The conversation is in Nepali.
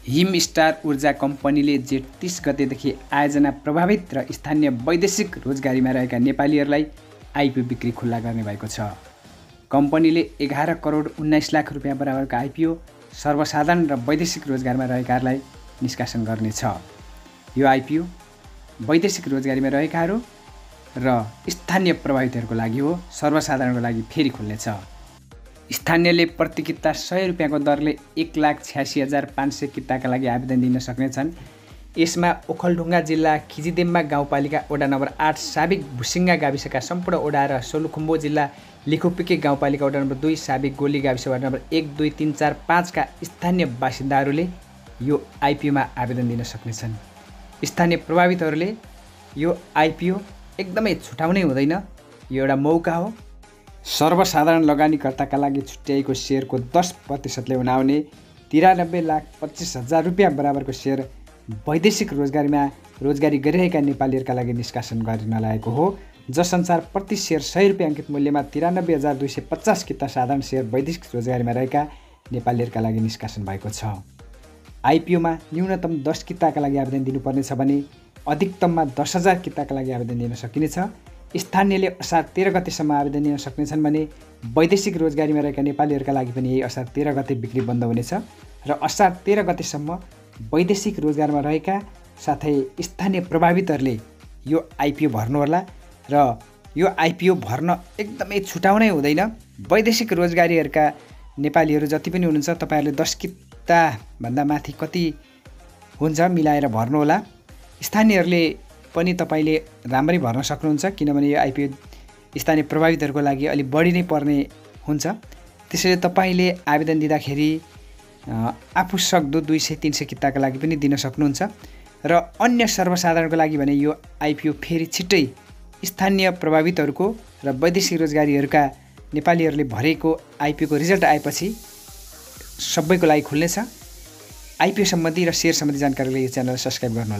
हिम स्टार ऊर्जा कम्पनीले जेठ 30 गतेदेखि आयोजना प्रभावित र स्थानीय वैदेशिक रोजगारीमा रहेका नेपालीहरूलाई आइपिओ बिक्री खुल्ला गर्ने भएको छ। कम्पनीले 11 करोड 19 लाख रुपियाँ बराबरको आइपिओ सर्वसाधारण र वैदेशिक रोजगारमा रहेकाहरूलाई निष्कासन गर्नेछ। यो आइपिओ वैदेशिक रोजगारीमा रहेकाहरू र स्थानीय प्रभावितहरूको लागि हो, सर्वसाधारणको लागि फेरि खुल्नेछ। स्थानीयले प्रति किता 100 रुपियाँको दरले 1,86,500 किताका लागि आवेदन दिन सक्नेछन्। यसमा ओखलढुङ्गा जिल्ला खिजिदेम्बा गाउँपालिका वडा नम्बर 8 साबिक भुसिङ्गा गाविसका सम्पूर्ण वडा र सोलुखुम्बु जिल्ला लिखुपिके गाउँपालिका वडा नम्बर 2 साबिक गोली गाविस वडा नम्बर 1, 2, 3, 4, 5 का स्थानीय बासिन्दाहरूले यो आइपिओमा आवेदन दिन सक्नेछन्। स्थानीय प्रभावितहरूले यो आइपिओ एकदमै छुटाउनै हुँदैन, यो एउटा मौका हो। सर्वसाधारण लगानीकर्ताका लागि छुट्याइएको सेयरको 10% उनाउने 93,25,000 रुपियाँ बराबरको सेयर वैदेशिक रोजगारी गरिरहेका नेपालीहरूका लागि निष्कासन गर्न लागेको हो, जसअनुसार प्रति सेयर 100 रुपियाँ अङ्कित मूल्यमा 93,250 किता साधारण सेयर वैदेशिक रोजगारीमा रहेका नेपालीहरूका लागि निष्कासन भएको छ। आइपिओमा न्यूनतम 10 किताका लागि आवेदन दिनुपर्नेछ भने अधिकतममा 10,000 किताका लागि आवेदन दिन सकिनेछ। स्थानीयले असार 13 गतेसम्म आवेदन दिन सक्नेछन् भने वैदेशिक रोजगारीमा रहेका नेपालीहरूका लागि पनि यही असार 13 गते बिक्री बन्द हुनेछ र असार 13 गतेसम्म वैदेशिक रोजगारमा रहेका साथै स्थानीय प्रभावितहरूले यो आइपिओ भर्नुहोला र यो आइपिओ भर्न एकदमै छुटाउनै हुँदैन। वैदेशिक रोजगारीहरूका नेपालीहरू जति पनि हुनुहुन्छ तपाईँहरूले 10 किताभन्दा माथि कति हुन्छ मिलाएर भर्नुहोला। स्थानीयहरूले पनि तपाईँले राम्ररी भर्न सक्नुहुन्छ, किनभने यो आइपिओ स्थानीय प्रभावितहरूको लागि अलि बढी नै पर्ने हुन्छ। त्यसैले तपाईँले आवेदन दिँदाखेरि आफू सक्दो 200-300 किताका लागि पनि दिन सक्नुहुन्छ र अन्य सर्वसाधारणको लागि भने यो आइपिओ फेरि छिट्टै स्थानीय प्रभावितहरूको र वैदेशिक रोजगारीहरूका नेपालीहरूले भरेको आइपिओको रिजल्ट आएपछि सबैको लागि खुल्नेछ। आइपिओ सम्बन्धी र सेयर सम्बन्धी जानकारीले यो च्यानल सब्स्क्राइब गर्नुहोला।